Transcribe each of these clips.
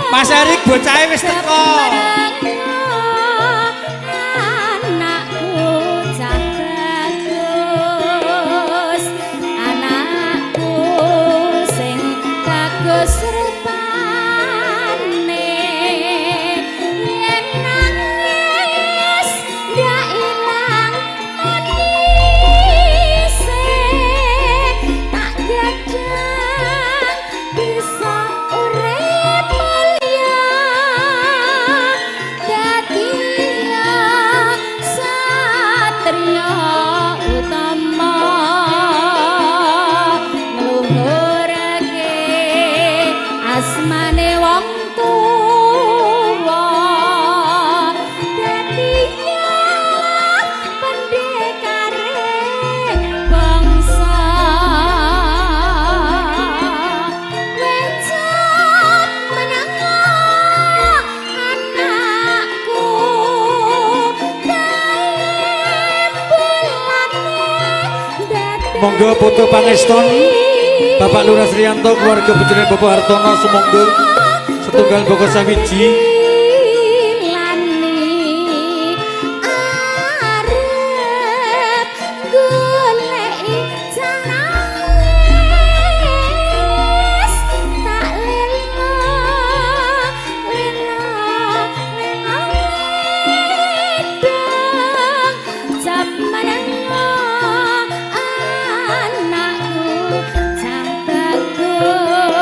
Mas Erik bocahe wis teko. Anakku cah bagus, anakku sing bagus rupane, yen nangis ndak ilang manise, tak gadang bisa urip mulya, dadi satriya utama, ngluhurake asmane wong tuwa, dadi pendekare bangsa. Wecap menengo anakku, Monggo foto pangeston Bapak Lurah Sriyanto, keluarga bojone Bapak Hartono, sumangga setunggal boko sawiji. Lani arep goleki carawis, tak lelo lelo lelo ledeng, jam menengo anakku cah bagus,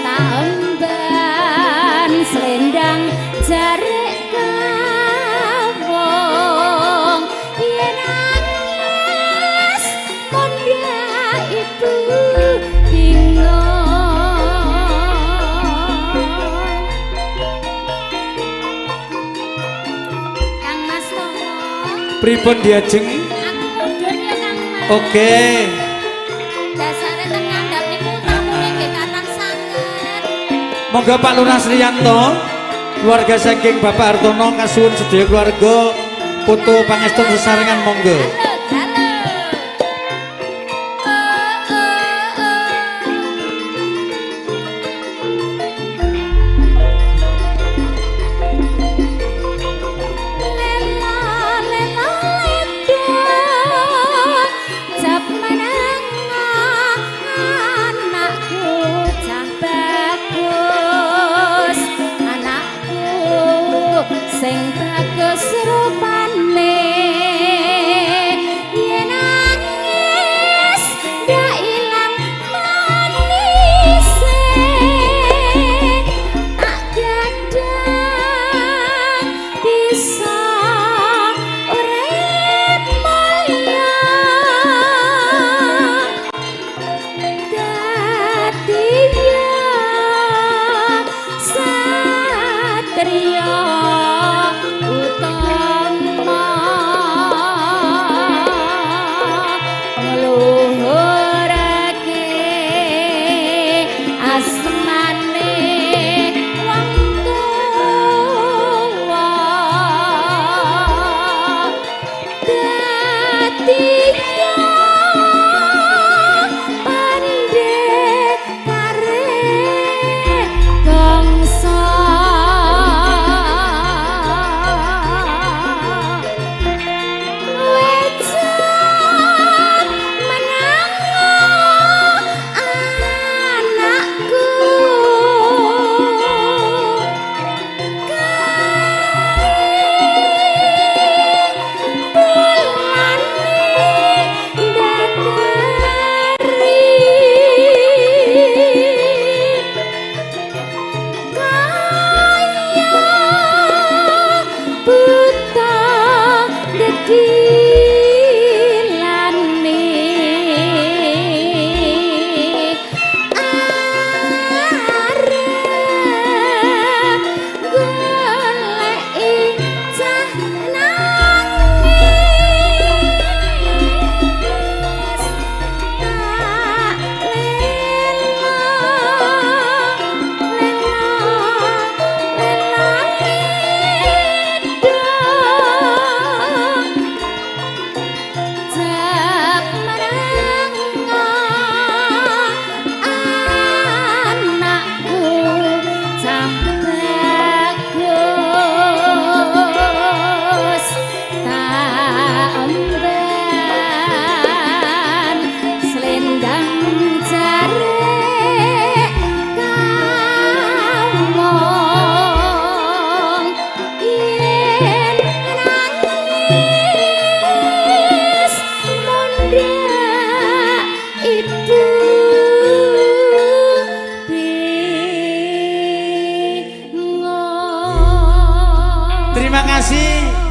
tak emban selendang jarik kawung, yen nangis kondha ibu bingung. Kang Mas Tomo, Pripun diajeng? Aku mudhun ya, Kang Mas. Oke. Dasare teng ngandhap niku tamune nggih kathah sanget. Monggo Pak Lurah Sriyanto, keluarga saking Bapak Hartono, kasuwun sedaya keluarga foto pangeston sesarengan, monggo. Halo, halo. Oh, oh, oh. Lela lela ledong, jap menengo anakku cah bagus, anakku sing bagus rupane.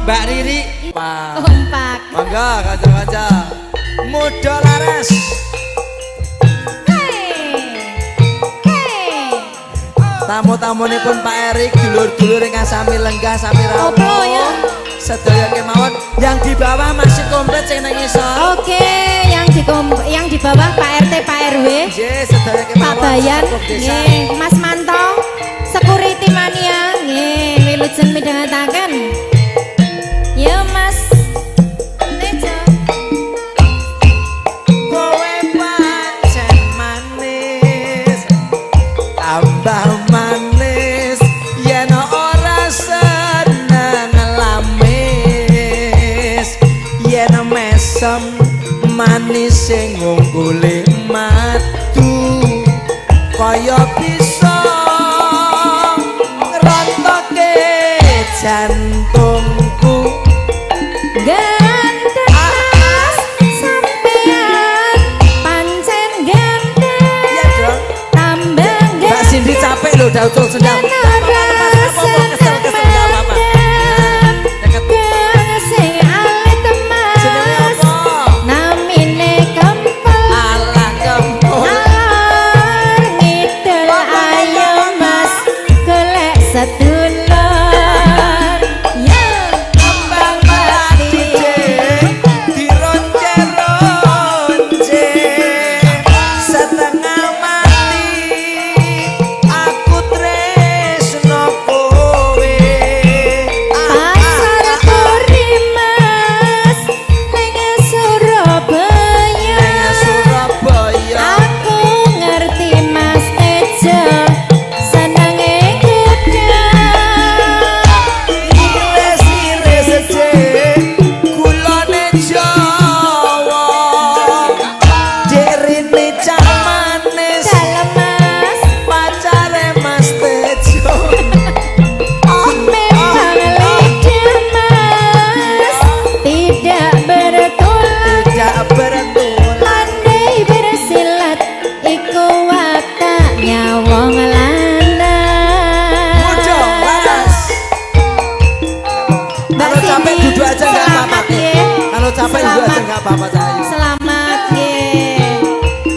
Mbak Riri. Pak. Kompak. Monggo kanca-kanca. Muda laras. Hey. Hey. Tamu-tamunipun Pak Erik, dulur-dulur ingkang sami lenggah sami rawuh. Koplo ya. Sedaya kemawon yang di bawah masih komplit sing nang ngisor. Oke, yang di bawah Pak RT, Pak RW, Nggih, sedaya Pak kemawon. Bayan, Sepuh desa. Nggih, Mas Manto, security mania, nggih, wilujeng midhangetaken. Ya Mas Tejo. Kowe pancen manis, tambah manis yen ora seneng lamis, yen mesem manis sing ngunggule madu kaya bisa ngrontoke jantungku. Ganteng Mas, sampean pancen ganteng. Iya dong. Tambah Mbak Cindy capek loh, udah ucul sendal. Yen ora Kesel, kesel, nggak apa-apa. Deket. Ganteng sing alit Jenenge Mas. apa? Namine Kempel. Alah kempul. Ngalor ngidul ayo Mas golek sedulur. Ya Kembang melati dironce-ronce setengah mati aku tresno kowe. Pasar Turi Mas ning Surabaya. Ning Surabaya. Aku ngerti Mas Tejo senenge kuda. Iris-iris gulane Jawa, Dirine cah manis Dalem Mas. Pacare Mas Tejo. Memang lidah Mas tidak bertulang, Tidak bertulang. Pandai bersilat iku wataknya wong lanang. Muda laras. Mbak Kalau capek Cindy, duduk aja nggak apa-apa. selamat nggih. Kalau capek duduk aja Selamat. nggak apa-apa, Cahayu. Selamat nggih.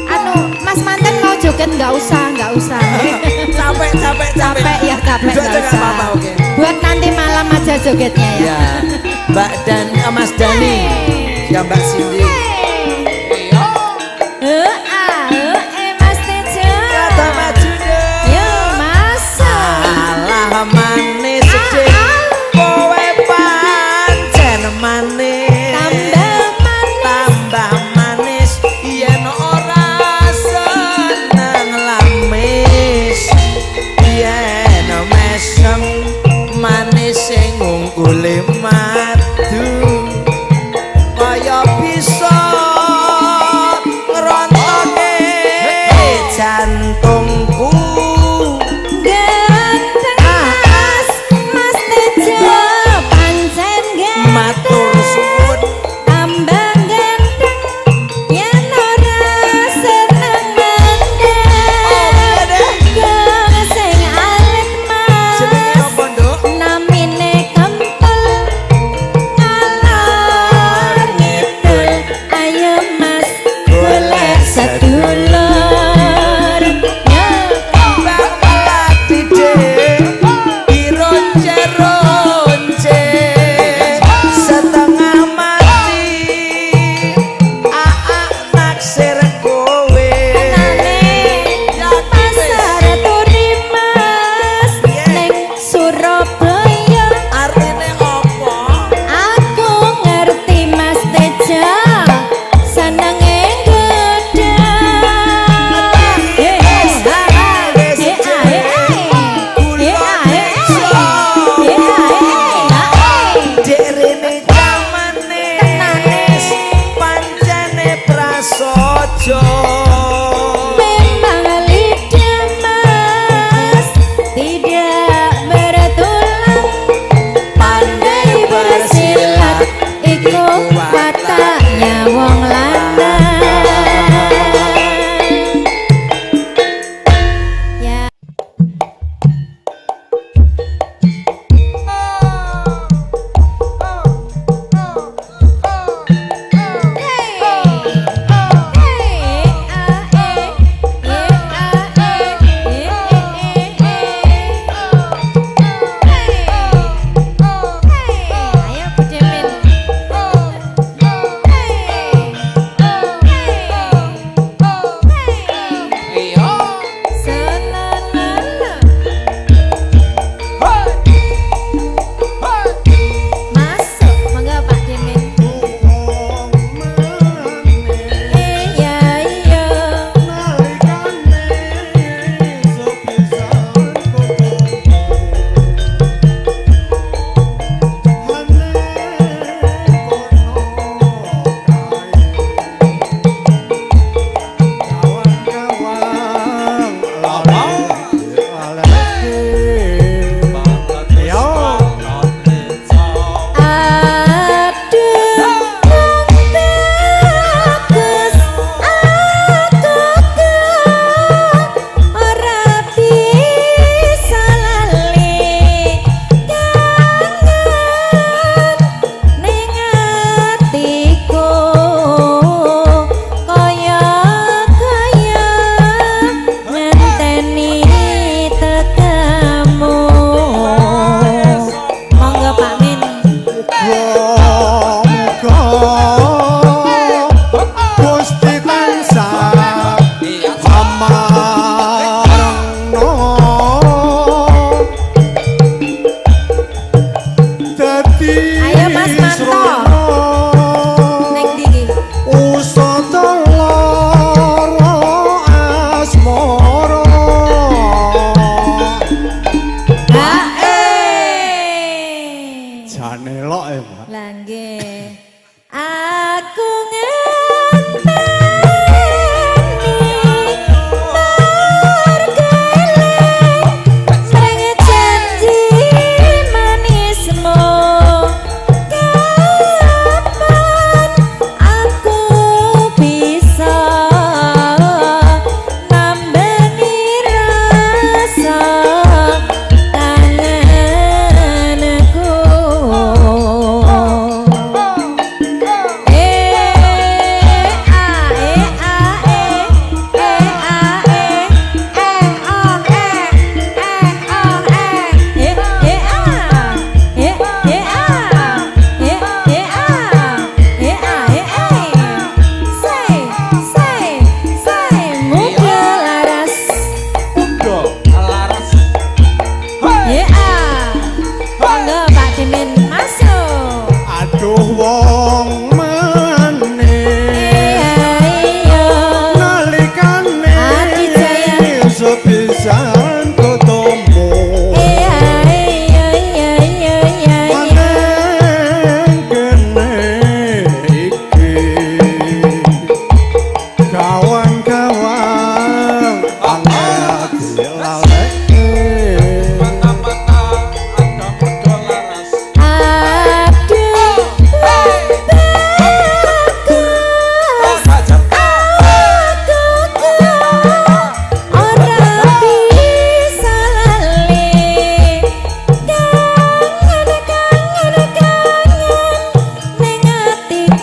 Anu, Mas manten mau joget nggak usah, nggak usah. Capek, capek, capek. Capek ya, capek Duduk nggak aja nggak usah. apa-apa, oke. Buat nanti malam aja jogetnya ya. Ya, Mbak dan Mas Dani, ya Mbak Cindy. Hey. Eh, ah, eh, Mas Tejo. Kata maju deh. Yo, masuk. Alah manis deh, kowe pancen manis. Tambah manis. Tambah manis yen ora seneng lamis, yen mesem manis sing ngungkule madu kaya bisa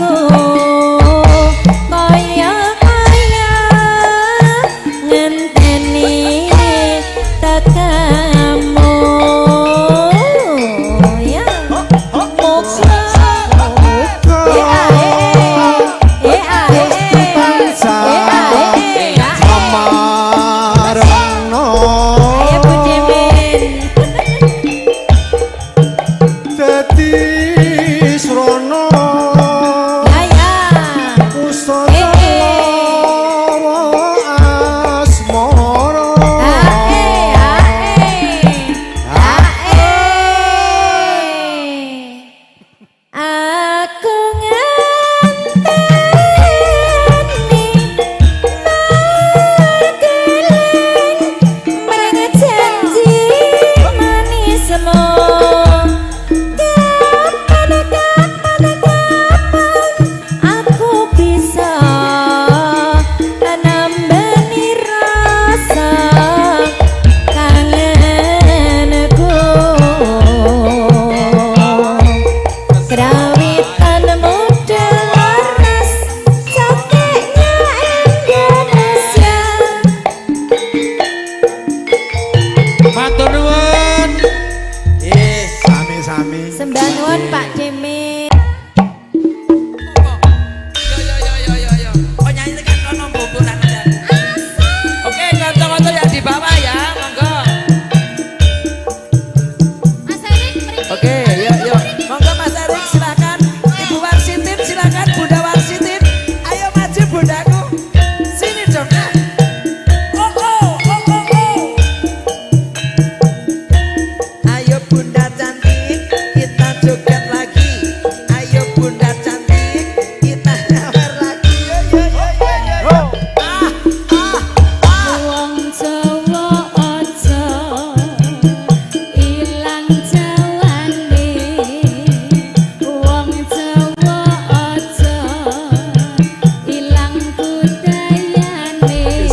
Atiku kaya kaya ngenteni tekamu ya moksa e a e a e Gusti e a tansah e a amarana Ayo Bu Demen. Dadi srana Ya ya. Pusaka Eh, eh. lawa asmara. Ae ae. Ae. Aku ngenteni mageling mreng janji manismu. Kapan kapan kapan aku bisa nambani rasa kangenku. Krawitan muda laras cantiknya Indonesia. Matur nuwun. Nggih. Sami-sami. Sembah nuwun Pak Demi. Yo yo yo yo yo yo. Oh nyanyi tekan kono bubuk lan. Oke, kanca-kanca yang di bawah ya, monggo. Mas Erik mriki. Oke, yuk yuk. Monggo Mas Erik silakan. Ibu Warsitin silakan, Bunda Warsitin. Ayo maju bundaku. Sini dong. Ah. Oh oh oh oh oh. Ayo Bunda cantik, kita joget lagi. Ayo Bunda cantik, kita nyawer lagi. Yo yo yo yo yo. Yo. Ah ah ah. Wong Jawa aja ilang jawane. Wong Jawa aja ilang budayane.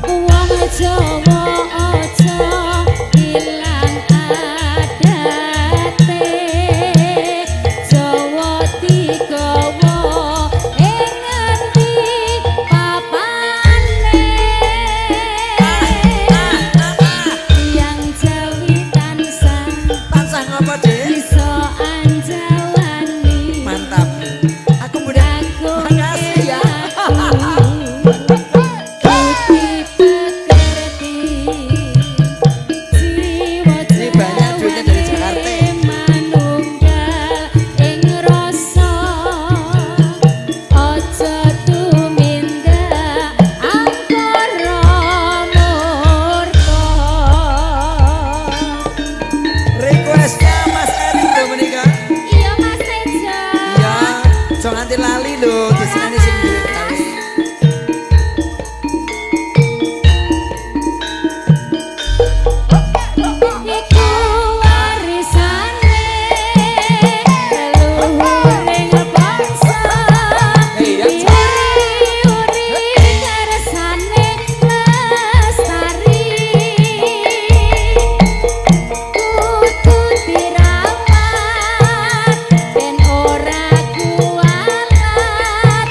Wong Jawa aja ilang adate. Jawa digawa ing ngendi papane. Yang Jawi tansah Tansah ngopo, Dik? bisa anjawani. Mantap. Aku Bunda. Kakung Makasih ya. Budi pekerti jiwa Ini banyak duitnya dari Jakarta. Manunggal ing rasa aja tumindak angkara murka. Requestnya Mas Erik lho menika. Iya Mas Tejo. Iya, aja nganti lali lho, diseneni sing duwe gawe. Iku warisane leluhuring bangsa. Iya. Diuri-uri kersane lestari. Kudu dirawat ben ora kualat.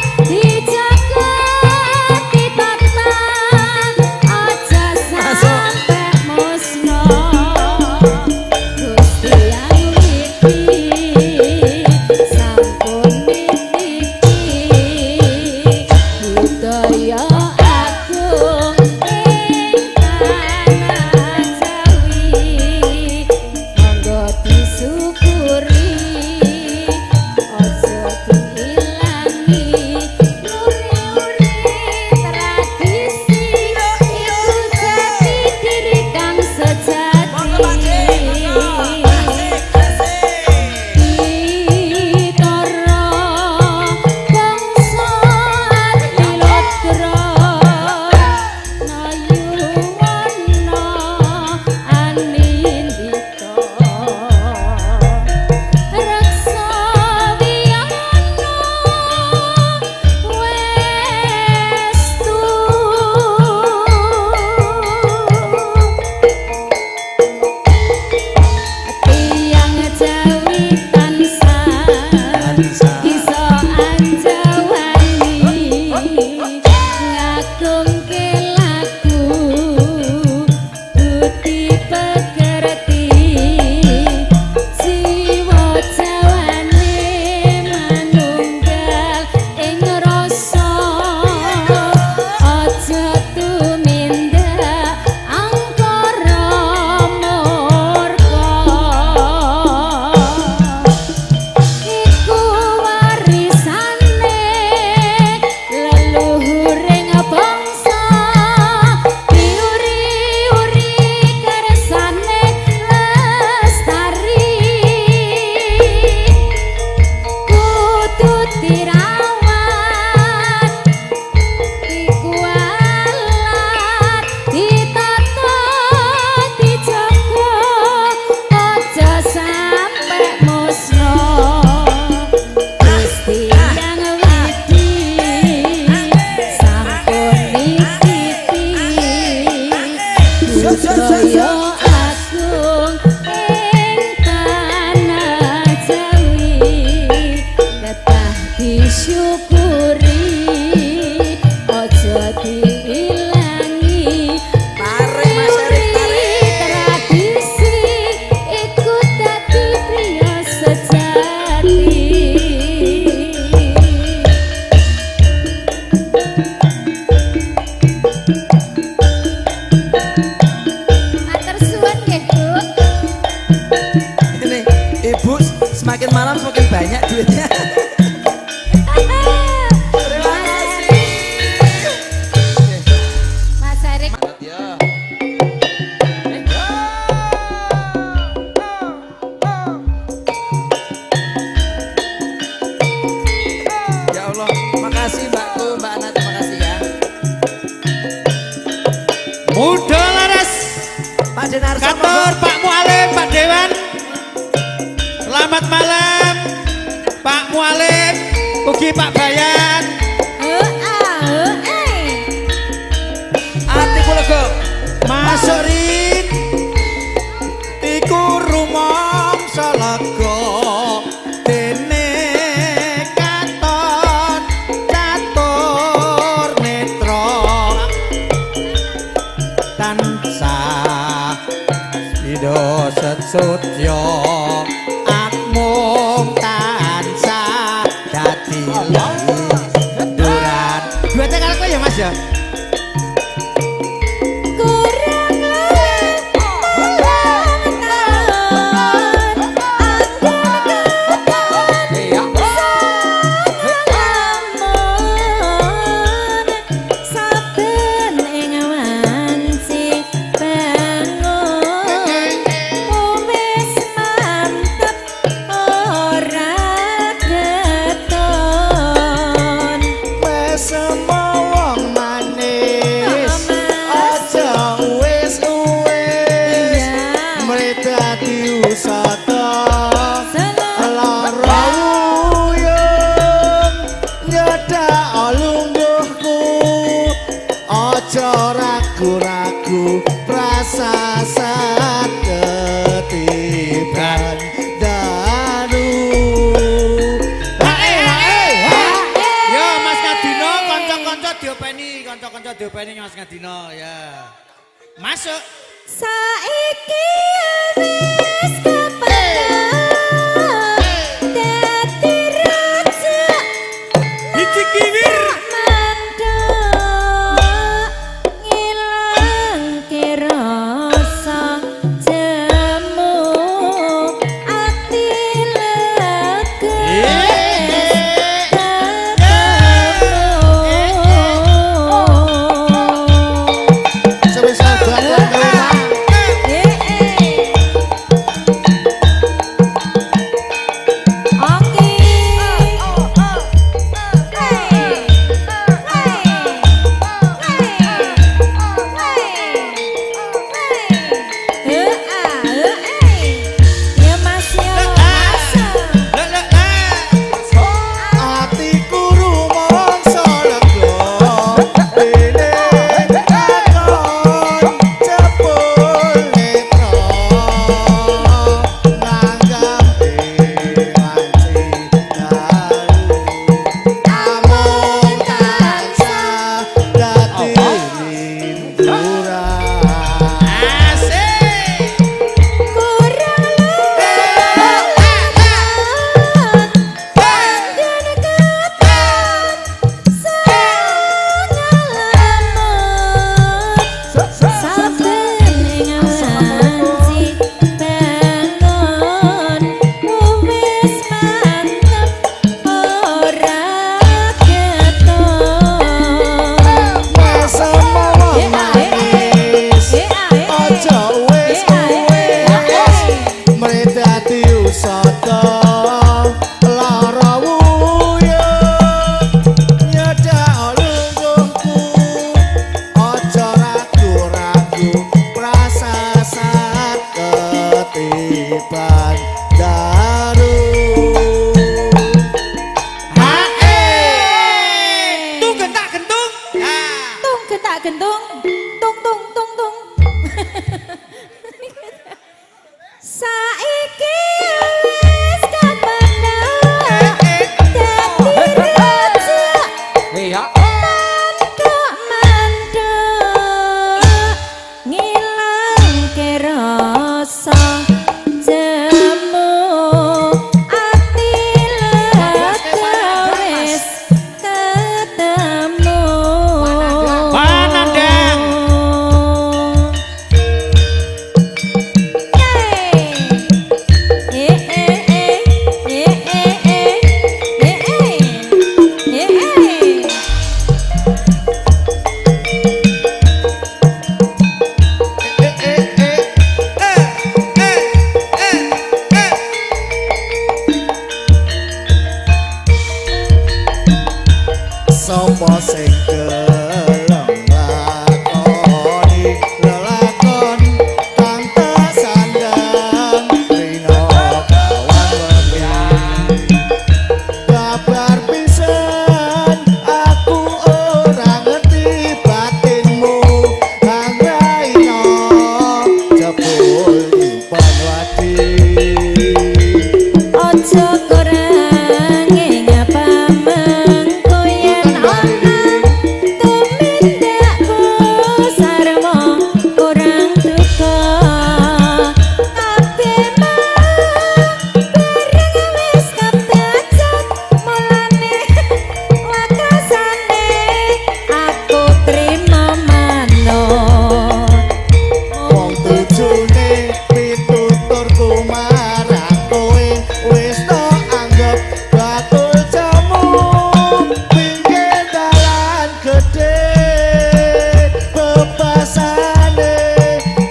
Anjawani ngagungke laku budi pekerti jiwa jawane manunggal ing rasa aja tumindak angkara murka iku warisane leluhuring bangsa diuri-uri kersane lestari kudu dirawat iku alat ditata dijaga aja sampe musna. Gusti Yang Widi sampun nitipi budaya agung ing tanah Jawi kedah disyukuri aja diilangi. Tarik Mas Erik, tarik. Tradisi iku dadi priya sejati. Matur suwun nggih, Bu. Ini ibu semakin malam semakin banyak duitnya. Terima kasih. Mas Erik. Ya. Ya Allah, makasih Mbakku, Mbak Ana, terima kasih ya. Muda laras Pak Denarso, kantor Pak Mualim, Pak Dewan. Selamat malam Pak Mualim, ugi Pak Bayan. Atiku lega. Masuk Rin. Iku rumangsa lega dene katon catur netra tansah ida sesudya atmung tansah dadi duran. Duete karo kowe ya Mas ya. Kurang luwih telung taun anggon katon lamun saben ing wanci bangun wis mantep ora keton. Wes semua wong manis aja wis wis mridadi usata lara wuyung nyedak lungguhku aja ragu-ragu prasasat ketiban dalu. Hae hae ha. Ya Mas Ngadino kanca-kanca diopeni, kanca-kanca diopeni Mas Ngadino ya. Masuk. Saiki wis kepethuk dadi raja Hiji kiwir. manduk ngilangke rasa jemu ati lega ketemu. Sebesar banget. Eh, eh. Sapa sing gelem nglakoni lelakon kang tak sandang rina kawan wengi. Kabar pisan aku ora ngerti batinmu kang raina jebul nyimpen wadi. Aja kurange ngapa mengko yen ana tumindakku sarwa kurang duka. Kabeh barang wis kebacut mulane wakasane aku trimo manut. Wong tujune pituturku marang kowe wis tok anggep bakul jamu pinggir dalan gedhe bebasane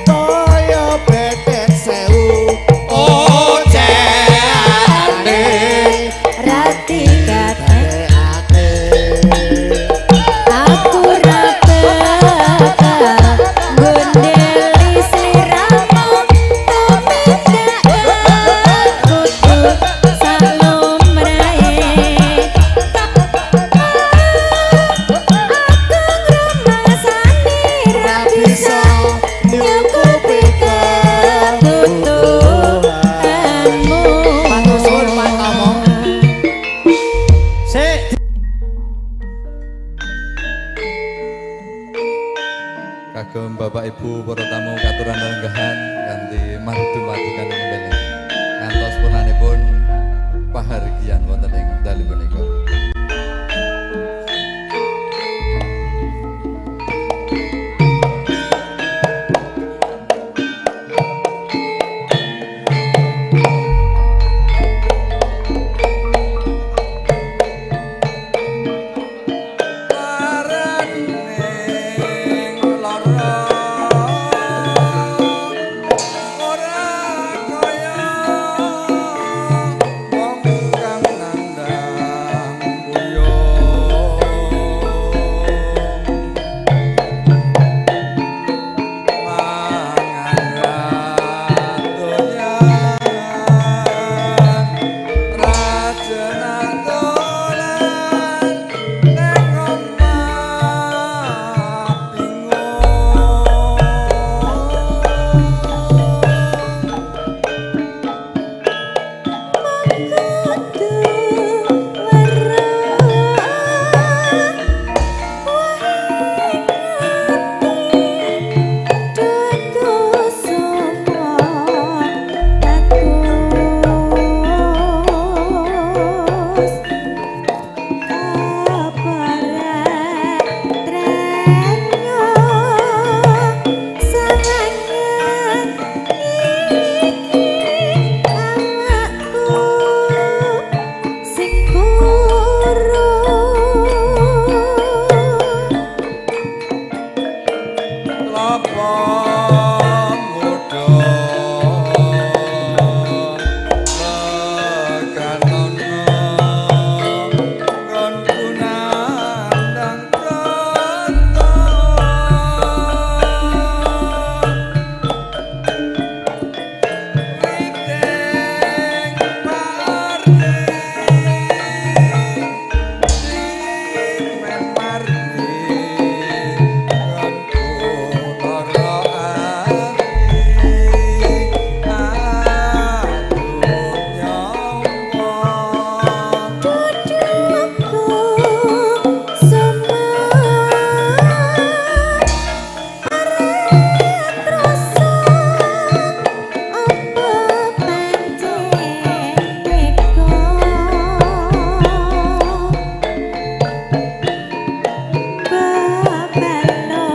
kaya betet sewu ocehane Rati kate ate. Aku ra bakal gondeli sliramu tumindak kudu salumrahe. Aku ngrumangsani ra bisa nyukupi kebutuhanmu. Matur suwun Pak Tomo. Sik. Kagem Bapak Ibu para tamu katuran lenggahan kanthi mardu-mardukan menggalih ngantos punanipun pahargyan wonten ing dalu punika. Laraning lara ora kaya wong kang nandhang kuyung mangan doyan rajenan dolan neng omah bingung. Kudu weruh ati dudu sapa bagus apa trenyo sawangan iki awakku sing kuru. Klapa muda lekanono nggonku nandang brata witing parti dimen marti nggonku lara ati aduh nyawa. Duduku semua arep rasa apa pancen teko bebano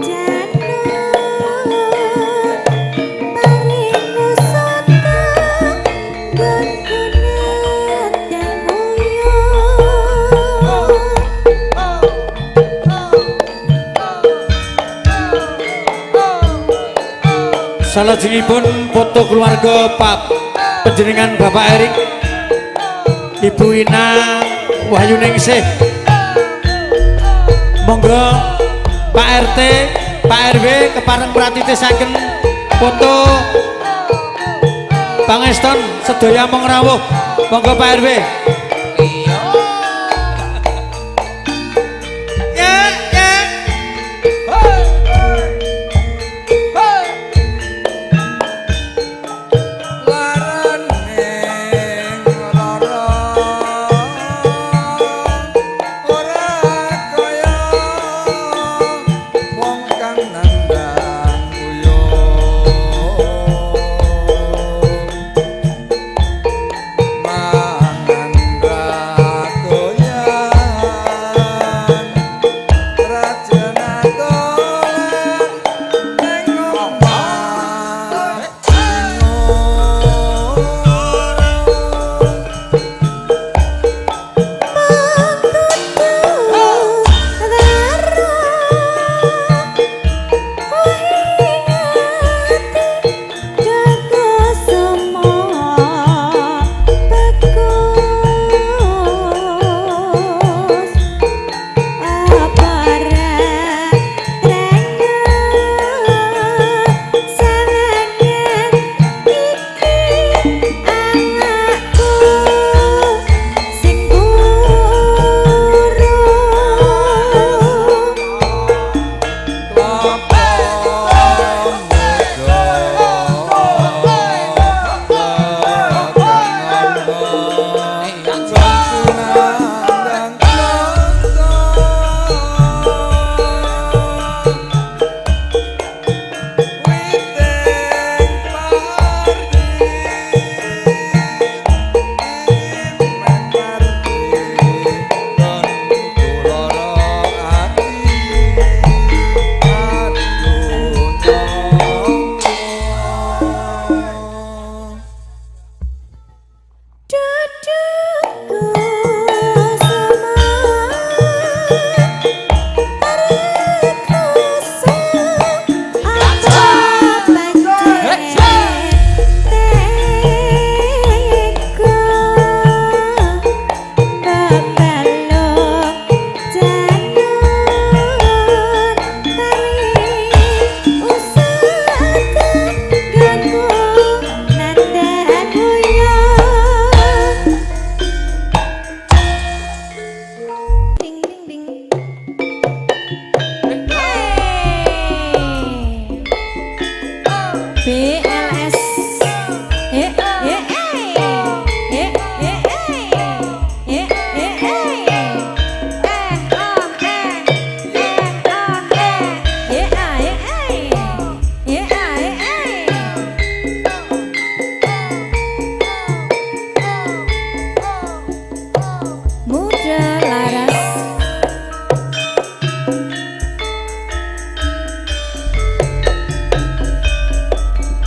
janur paringu sota nggonku nedang uyuh. Salajengipun foto keluarga Pak panjenengan Bapak Erik, Ibu Ina Wahyuningsih. Monggo Pak RT, Pak RW kepareng pratitisaken foto Pangeston sedaya mong rawuh. Monggo Pak RW. Ya, ya.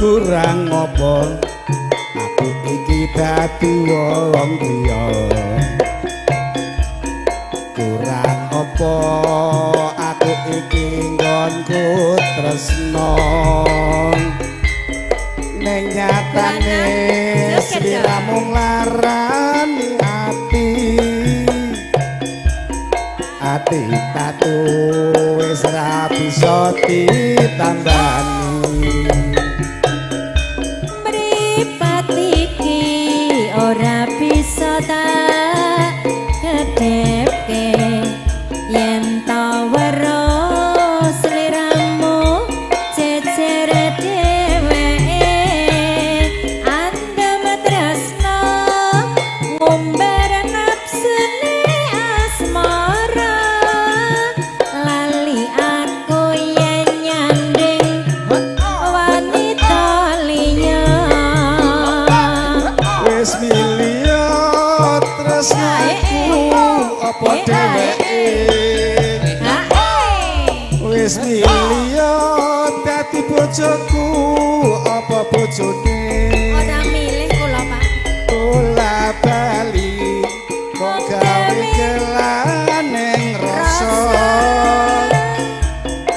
Kurang apa aku iki dadi wong liya, kurang apa aku iki nggonku tresno, ning nyatane sliramu nglarani ati, ati tatu wis ra bisa ditambani. Ora bisa tak kedhepke yen ta weruh sliramu jejer dheweke, andhem tresno ngumbar nafsune asmara, lali aku yen nyanding wanita liya. Wis milih tresnaku apa dheweke, wis milih dadi bojoku apa bojone. Ora milih kula Pak. Kula bali kok gawe kelaning rasa,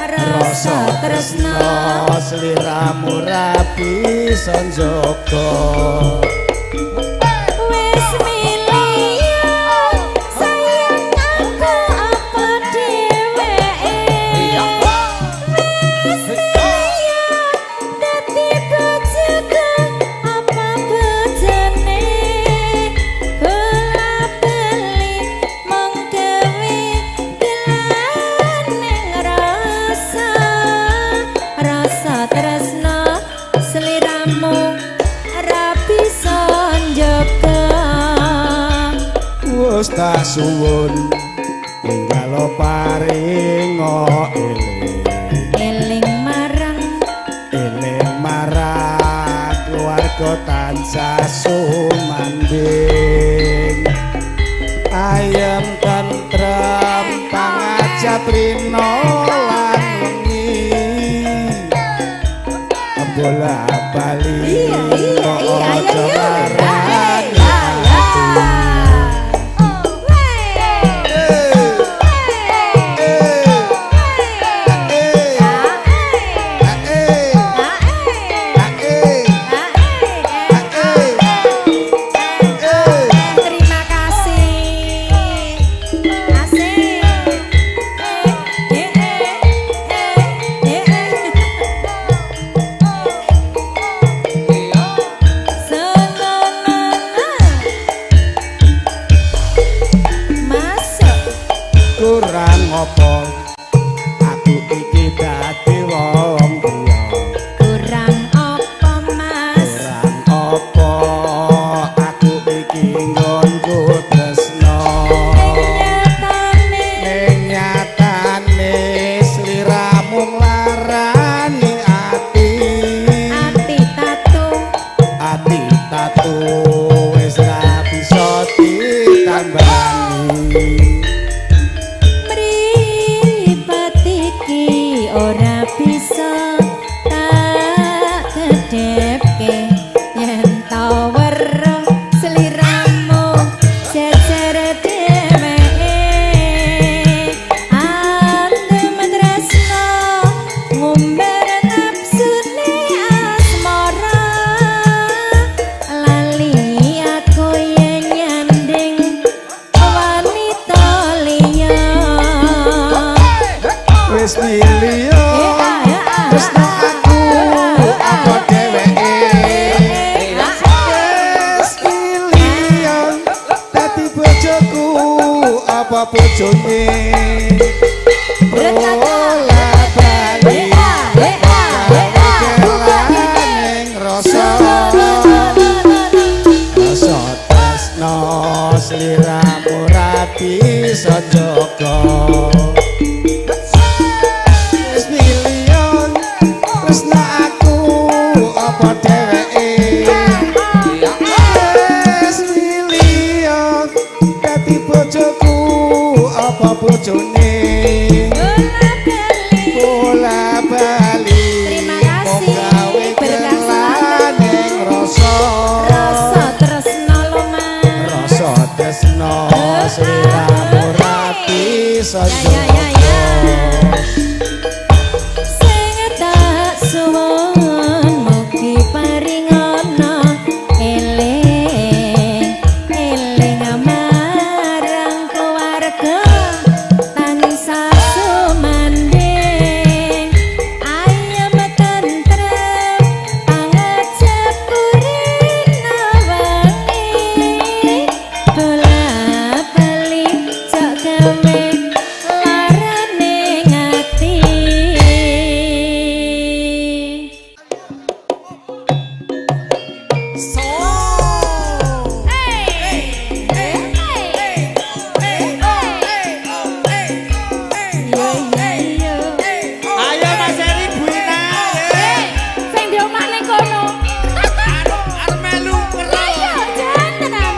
rasa tresno sliramu ra bisa njaga. Wis milih sayang aku apa dheweke, Kasuwun ninggalo paringa eling. Eling marang, eling marang keluarga tansah sumanding. Ayem tentrem pangajap rina lan wengi. Bola bali Iya, iya, iya, aja ayo, yo. larani Terima kasih. Asik. Eh, eh, eh, eh, eh. Masuk. Kurang apa aku iki dadi wong liya. Kurang apa Mas? Kurang apa aku iki nggonku tresno. Nyatane Ning nyatane sliramu nglarani ati. ati tatu Ati tatu wis ra bisa ditambani. Mripat iki ora bisa tak kedhepke yen ta weruh sliramu jejer dheweke. Andem tresno ngumbar nafsune asmara, lali aku yen nyanding wanita liya. Wis milio tresno aku apa dheweke. Wis milio dadi bojoku apa bojone. Bola bali ning rasa, rasa tresno sliramu ra bisa jaga. Wis milion tresno aku apa dheweke. Wis milion dadi bojoku apa bojone. Bola bali Terima kasih. gawe Berkah selalu. ning rasa, Rasa tresno lo Mas. Rasa tresno sliramu ra bisa Ya ya ya ya. jaga. Sing tak suwun mugi paringana eling, eling marang keluarga tansah sumanding. Ayem tentrem pangajap kurina wengi. Bola bali jok gawe larane ngati. Ayo Mas Eri Bu Ina. Sing di omah ning kono. Arep melu kero. Ayo jan tenan.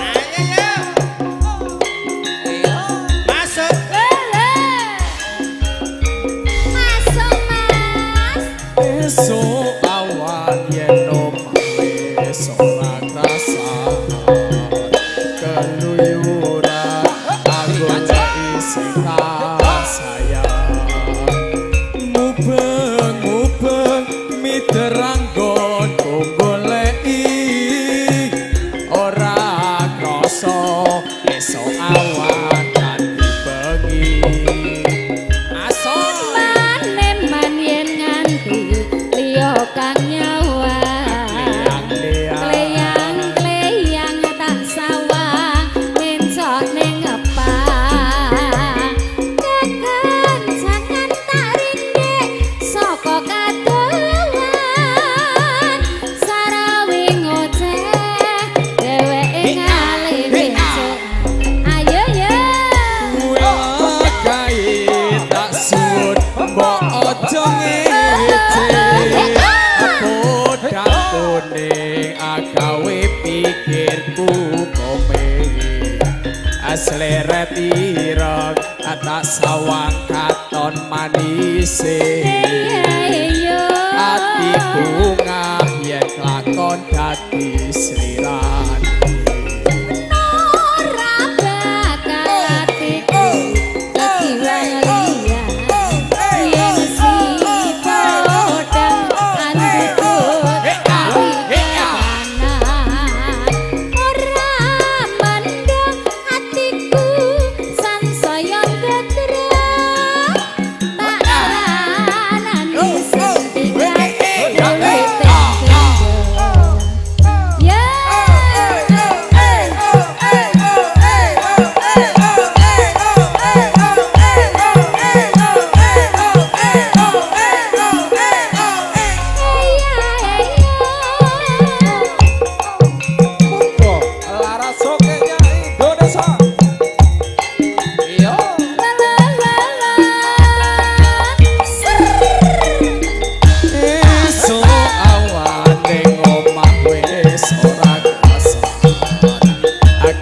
Ayo ya. Masuk. Masuk Mas. Esuk awan yen omah wis ora krasan keluyuran aku sing tak sayang. Mubeng-mubeng mider anggonku goleki ora krasa esuk awan dadi bengi. Aso Maneman yen nganti liya kang nyawang. Kleyang-kleyang tak sawang mencok ning ngepang. Kekencangan tak rindik saka kadowan. Sarawe ngoceh dheweke. iku kome asleret ireng tak sawang katon manise ati bunga yen lakon dadi slirane. Ora bakal atiku kekiwan liya yen si podang andutut kanan ora mendang atiku sansaya getrek tak ranani sing tinggal kulit. Ya. Laras sokenya Indonesia. Iya. La la la la. Esuk awan ning omah wis ora kerasa.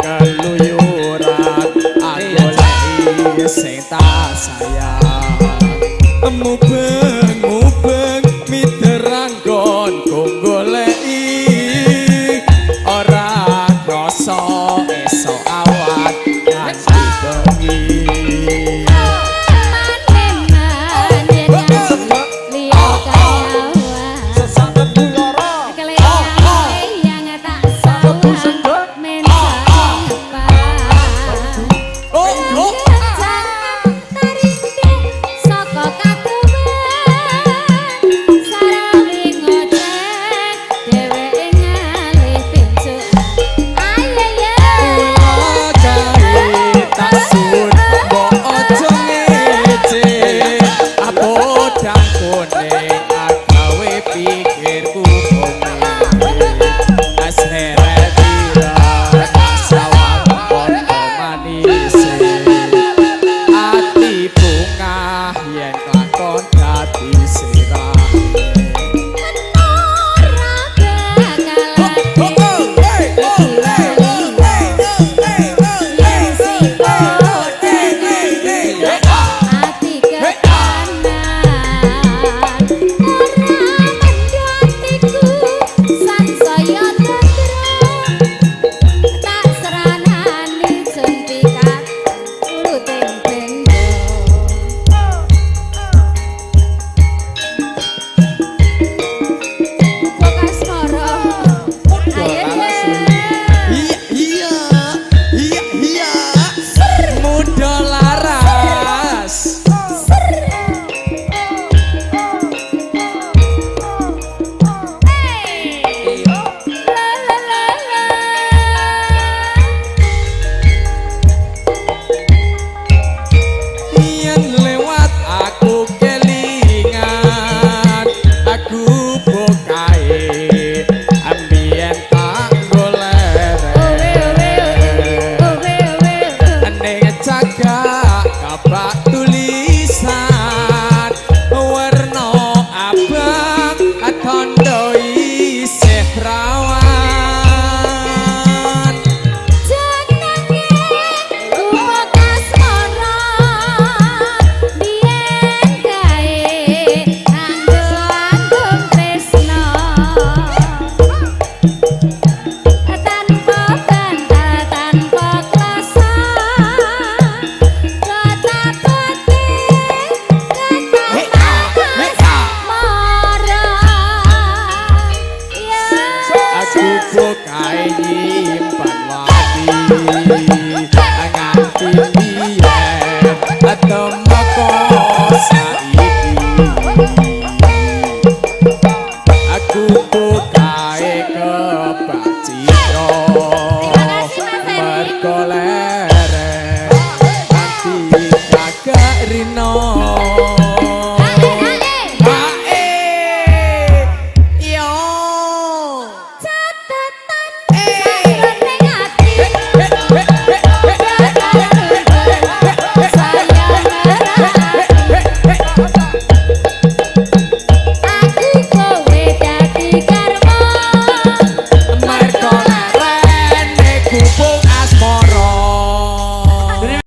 Keluyuran aku goleki sing tak sayang. Mubeng